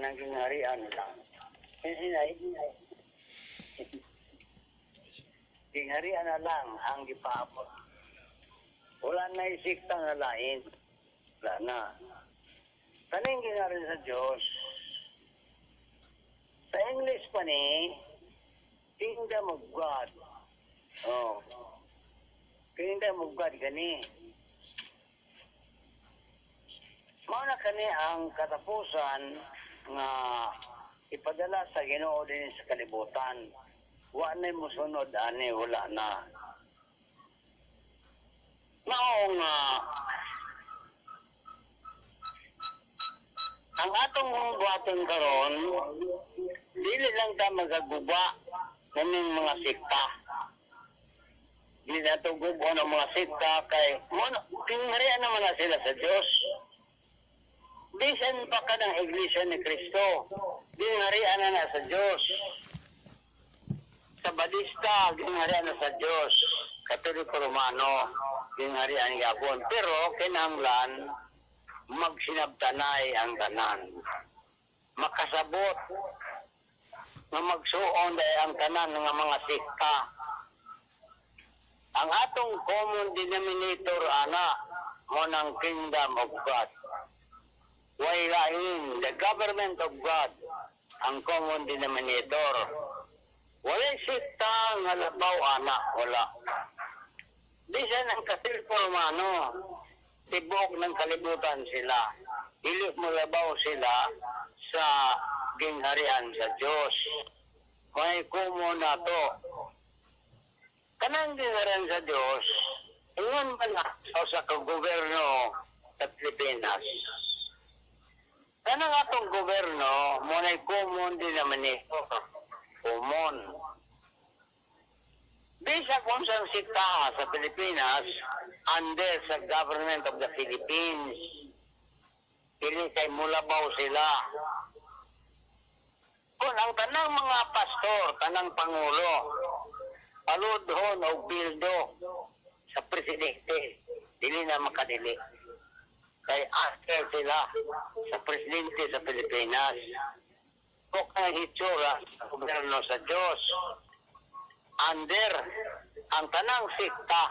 Kanang gingharian lang. Hinay, gingharian na lang ang gipaabot. Wala na isikta nga lain. Wala na. Kaning gingharian sa Diyos, sa English pa ni, Kingdom of God. Oh. Kingdom of God gani. Mao na kani ang katapusan nga ipadala sa Ginoo din sa kalibutan. Wa na musunod ani, wala na. Mao nga ang atong buhaton karon, dili lang ta magaguba naming mga sikta. Dili na to gubo ng mga sikta kay mo kingharian naman na sila sa Dios. Bisan pa ka ng Iglesia ni Kristo, gingharian na na sa Dios. Sa Badista, gingharian na sa Dios. Katoliko Romano, gingharian gyapon. Pero kinahanglan magsinabtanay ang tanan. Makasabot nga magsuon dahil ang tanan nga mga sikta. Ang atong common denominator ana mo ng Kingdom of God. Way lain, the government of God ang common denominator. Walay sikta nga labaw ana, wala. Bisan ang Katoliko Romano, tibok ng kalibutan sila. Dili mo labaw sila sa gingharian sa Diyos. May kumo na to. Kanang gingharian sa Diyos, ingon ba na sa gobyerno sa Pilipinas? Kanang atong gobyerno, mo na'y common denominator. Common. Bisag unsang sikta sa Pilipinas, under sa government of the Philippines. Dili kay mulabaw sila. Kung ang tanang mga pastor, tanang pangulo, paludhon o bildo sa presidente, dili na makadili. Kay after sila sa presidente sa Pilipinas. Kung ang hitsura sa gobyerno sa Diyos, under ang tanang sikta,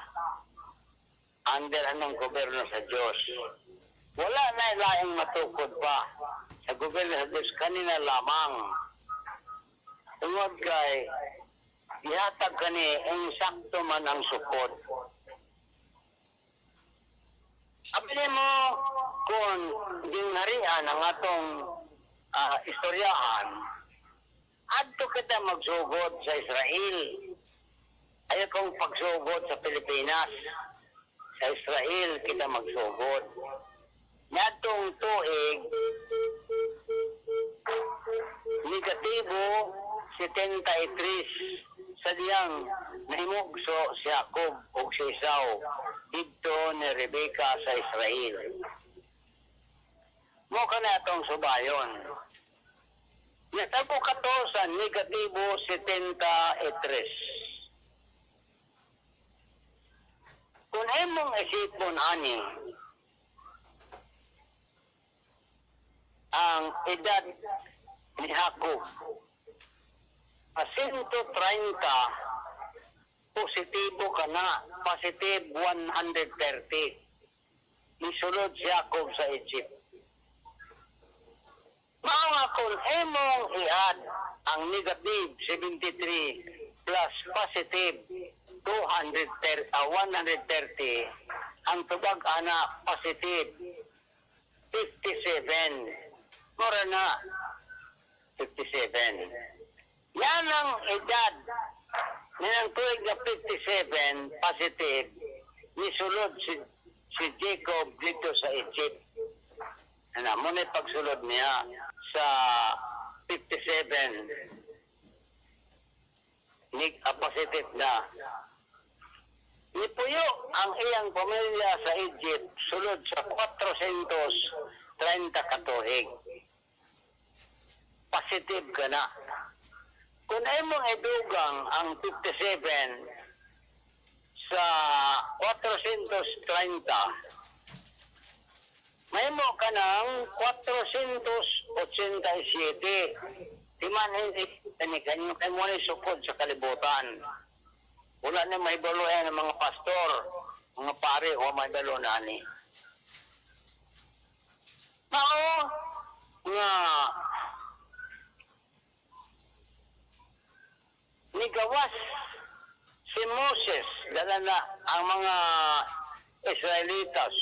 under anong gobyerno sa Diyos. Wala na laing matukod pa sa gobyerno sa Diyos kanina lamang. Tungod kay ihatag kani insakto man ang sukod. Abi mo kung gingharian ang atong istoryahan, adto kita magsugod sa Israel. Ayaw kong pagsugod sa Pilipinas. Sa Israel kita magsugod. Niadtong tuig, negatibo 73 sa diyang nahimugso si Jacob ug si Esau didto ni Rebecca sa Israel. Mo ka na atong subayon. Natabo kato sa negatibo 73. Kung imong isipon ani, ang edad ni Jacob, a 130, positibo ka na, positive 130. Nisulod si Jacob sa Egypt. Mao nga kung imong i-add ang negative 73 plus positive 230, 130, ang tubag ana positive 57. Mura na 57. Yan ang edad nilang tuig na 57 positive nisulod si Jacob dito sa Egypt. Ano, mo na pagsulod niya sa 57. Nig positive na. Nipuyo ang iyang pamilya sa Egypt sulod sa 430 katuig. Positive ka na. Kung imong idugang ang 57 sa 430, may mo ka ng 480. 87. Di man hindi ani kanyo kay mo ni sukod sa kalibutan. Wala na mahibalo yan ng mga pastor, mga pare, o mahibalo na ani. Mao nga nigawas si Moses, dala na ang mga Israelitas,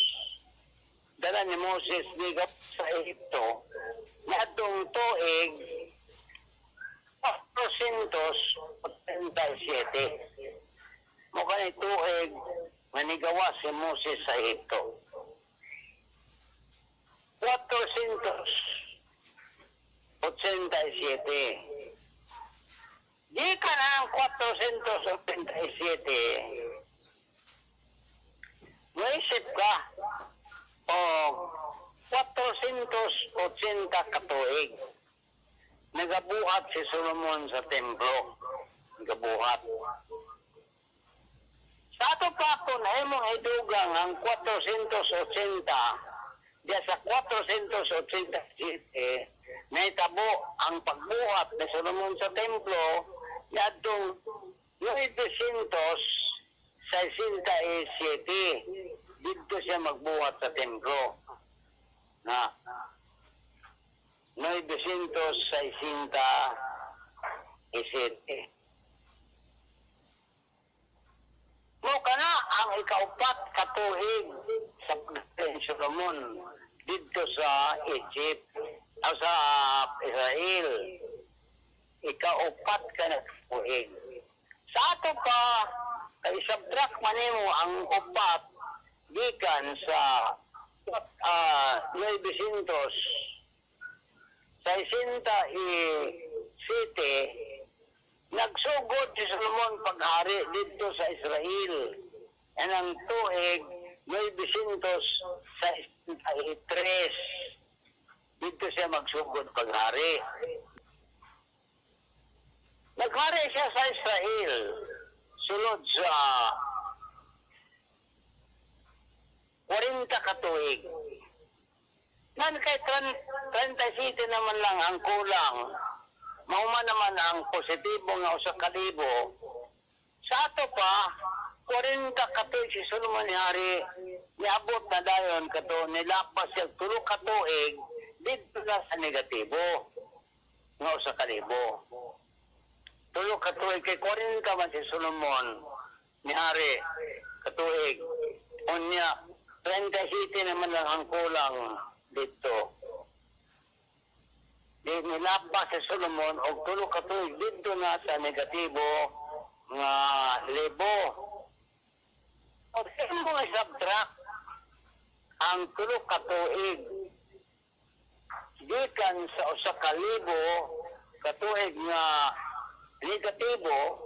dala ni Moses nigawas sa Ehipto, nadtong tuig 487. Mo kani tuig nga nigawas si Moses sa Ehipto. 487. Gikan ang 487, maisip ka o 480 katuig nagabuhat si Solomon sa templo. Nagabuhat. Sa ato pa, kung imong idugang ang 480 diya sa 487, nahitabo ang pagbuhat ni Solomon sa templo niadtong 967. Didto siya magbuhat sa templo na 967. Mo kana ang ikaupat katuig sa pagdating ni Solomon didto sa Egypt o sa Israel. Ikaupat ka na tuig. Sa ato pa, kay subtract man nimo ang upat gikan sa 967, nagsugod si Solomon paghari didto sa Israel. Ang tuig 963. Didto siya magsugod paghari. Naghari siya sa Israel sulod sa 40 katuig. Nan kay 37 naman lang ang kulang. Mauma naman ang positibo nga 1,000. Sa ato pa, 40 katuig si Solomon ni hari, niabot na dayon kato nilapas siya tulo ka tuig didto na sa negatibo nga 1,000. Tulo ka tuig kay 40 man si Solomon ni hari katuig. Unya 37 naman lang ang kulang didto. Di nilapas si Solomon og tulo ka tuig didto na sa negatibo nga libo. O imo subtract ang tulo ka tuig gikan sa 1,000 katuig nga negatibo,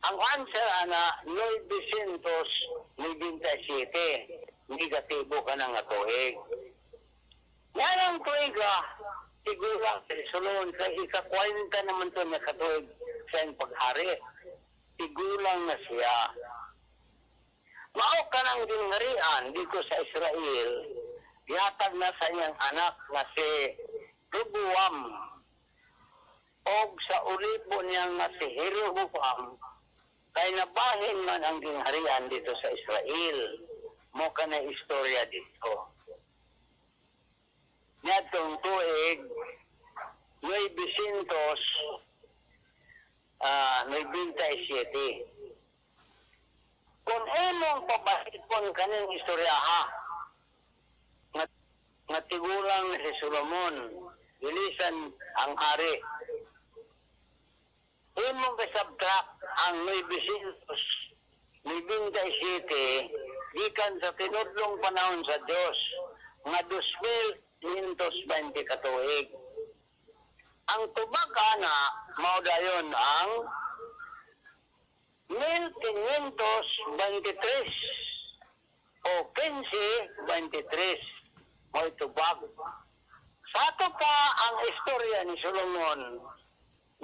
ang answer ana 997, negatibo ka na nga tuig. Yan ang tuig ah, tigulang si Solomon kay ika-40 naman to na katuig sa iyang paghari. Tigulang na siya. Mao ka nang gingharian dito sa Israel, gihatag na sa iyang anak na si Roboam og sa ulibo niyang nga si Jeroboam kay nabahin man ang gingharian dito sa Israel. Mo ka na istorya dito. Niadtong tuig 997. Kung imong pabalikon kaning istorya ha, nga tigulang na si Solomon, gilisan ang hari. Imong subtract ang 997 gikan sa tinudlong panahon sa Dios nga 2,520 katuig. Ang tubag ana mao dayon ang 1523 o 1523 mo'y tubag. Sa ato pa ang istorya ni Solomon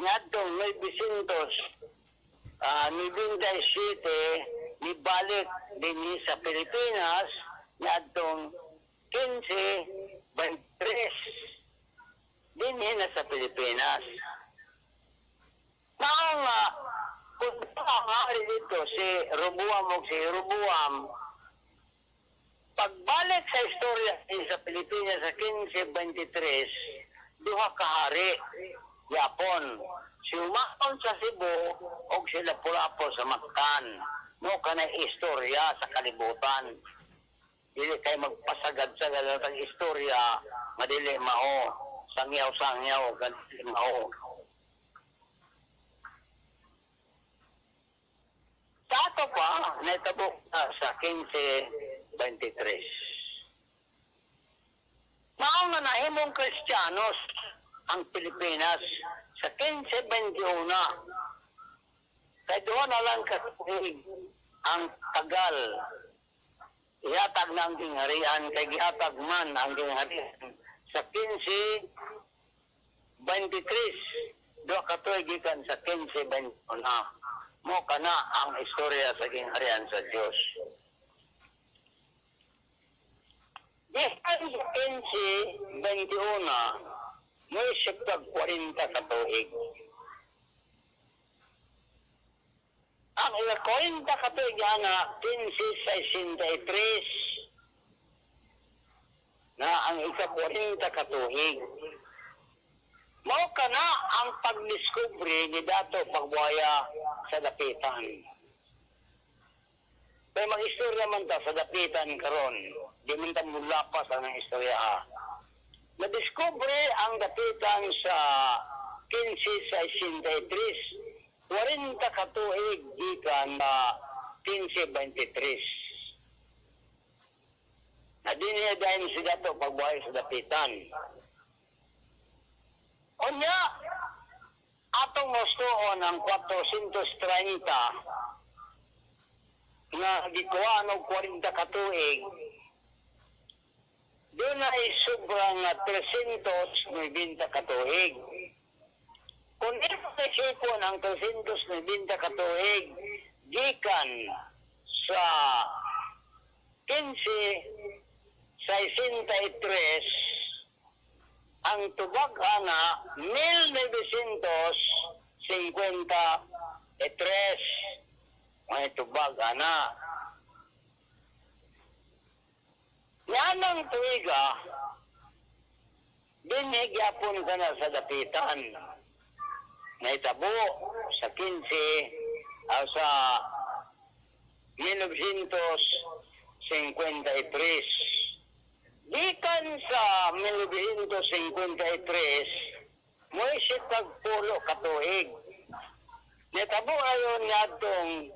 niadtong 997, nibalik dinhi sa Pilipinas niadtong 1523. Dinhi na sa Pilipinas. Mao nga kung ang hari dito si Roboam o si Jeroboam, pagbalik sa istorya sa Pilipinas sa 1523, duha ka hari yapon. Si Humabon sa Cebu o si Lapu-Lapu sa Mactan. Mao kanay istorya sa kalibutan. Dili kay magpasagad-sagad ang istorya nga dili mao, sangyaw-sangyaw nga dili mao. Sa ato pa, naitabo na sa 1523. Mao nga nahimong Kristiyanos ang Pilipinas sa 1521. Kay duha na lang ka tuig ang tagal. Ihatag na ang gingharian, kay gihatag man ang gingharian sa 1523. Duha ka tuig gikan sa 1521. Mao kana ang istorya sa gingharian sa Dios. Gikan sa 1521, moisip kag 40 ka tuig. Ang ila 40 ka tuig ana 1563 na ang ika-40 ka tuig. Mao kana ang pagdiskubre ni Dato Pagbuaya sa Dapitan. Kaya mag-istorya man ta sa Dapitan karon, di man ta mulapas ang istorya ha. Nadiskubre ang Dapitan sa 1563, 40 ka tuig gikan sa 1523. Na dinhi dayon si Dato Pagbuaya sa Dapitan. Unya, atong gustoon ang 430 nga gikuhaan og 40 ka tuig, dunay sobra nga 390 ka tuig. Kung ipakisipon ang 390 ka tuig gikan sa 1563, ang tubag ana 1953 may tubag ana. Yanang tuiga, dinhi gyapon ka na sa Dapitan. Naitabo sa 15, sa 1953. Gikan sa 1953, moisip kag pulo ka tuig. Naitabo ayon ngadtong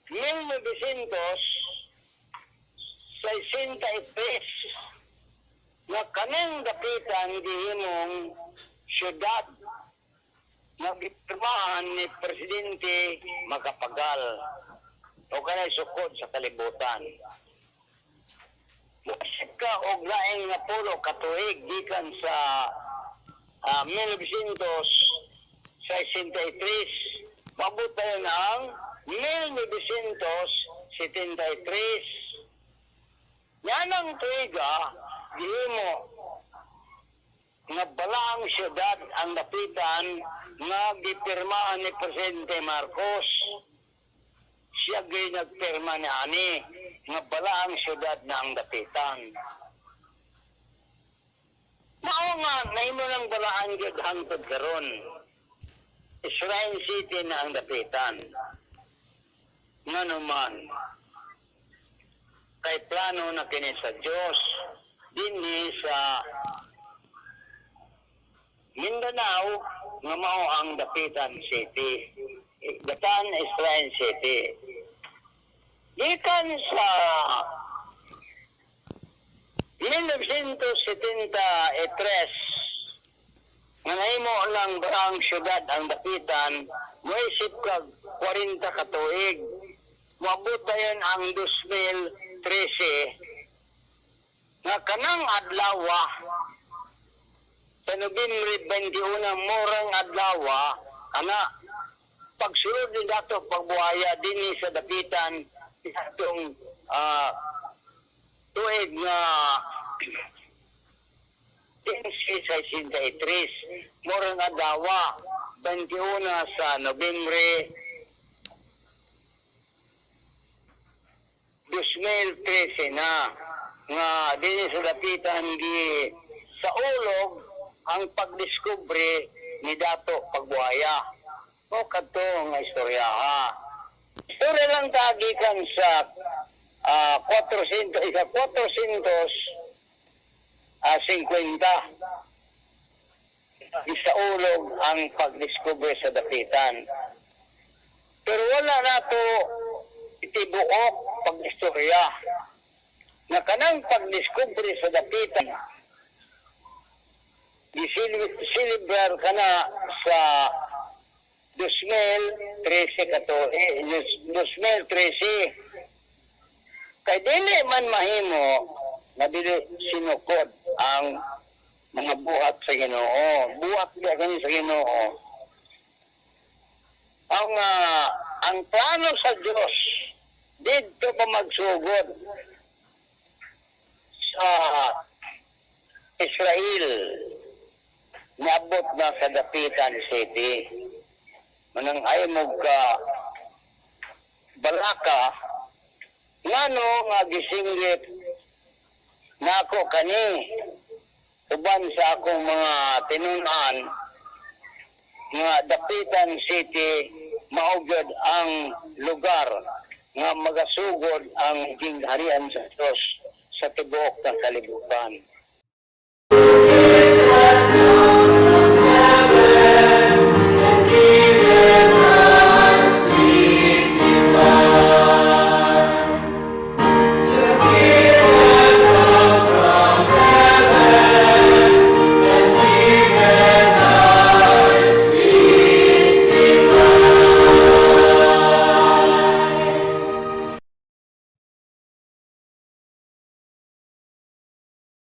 1963 nga kaning Dapitan gihimong syudad nga gipirmahan ni Presidente Macapagal o kanay sukod sa kalibutan. Moisip ka og laing nga pulo ka tuig gikan sa 1963, mabot tayo ang 1973. Yanang tuiga, gihimo nga balaang siyudad ang Dapitan nga gipirmahan ni Presidente Marcos. Siya gyud nagpirma ni ani nga balaang siyudad na ang Dapitan. Mao nga nahimo ng balaan gyud hangtod karon. Shrine City na ang Dapitan. Ngano man, kay plano na kini sa Dios dinhi sa Mindanao nga mao ang Dapitan City. Dapitan Shrine City. Gikan sa 1973 nga nahimo lang ang siyudad ang Dapitan, moisip kag 40 ka tuig. Moabot dayon ang 2013 nga kanang adlaw sa Nobyembre 21, murang adlaw ana pagsulod ni Dato Pagbuaya dinhi sa Dapitan atong tuig nga 1563, murang adlawa 21 sa Nobyembre 2013 na nga dinhi sa Dapitan gi sa ulog ang pagdiskubre ni Dato Pagbuaya. O kadto nga istorya ha. Istorya lang ta gikan sa 400, ika 450 gisaulog ang pagdiskubre sa Dapitan. Pero wala nato itibuok pag-istorya na kanang pagdiskubre sa Dapitan gisilibrar kana sa 2013 kato eh, 2013, kay dili man mahimo na dili sinukod ang mga buhat sa Ginoo. Buhat diya kani sa Ginoo. Ang plano sa Dios didto pa magsugod sa Israel, niabot na sa Dapitan City. Manang ay mo ka balaka ngano nga gisinggit nako kani uban sa akong mga tinun-an nga Dapitan City mao gyud ang lugar nga magasugod ang gingharian sa Dios sa tibuok ng kalibutan.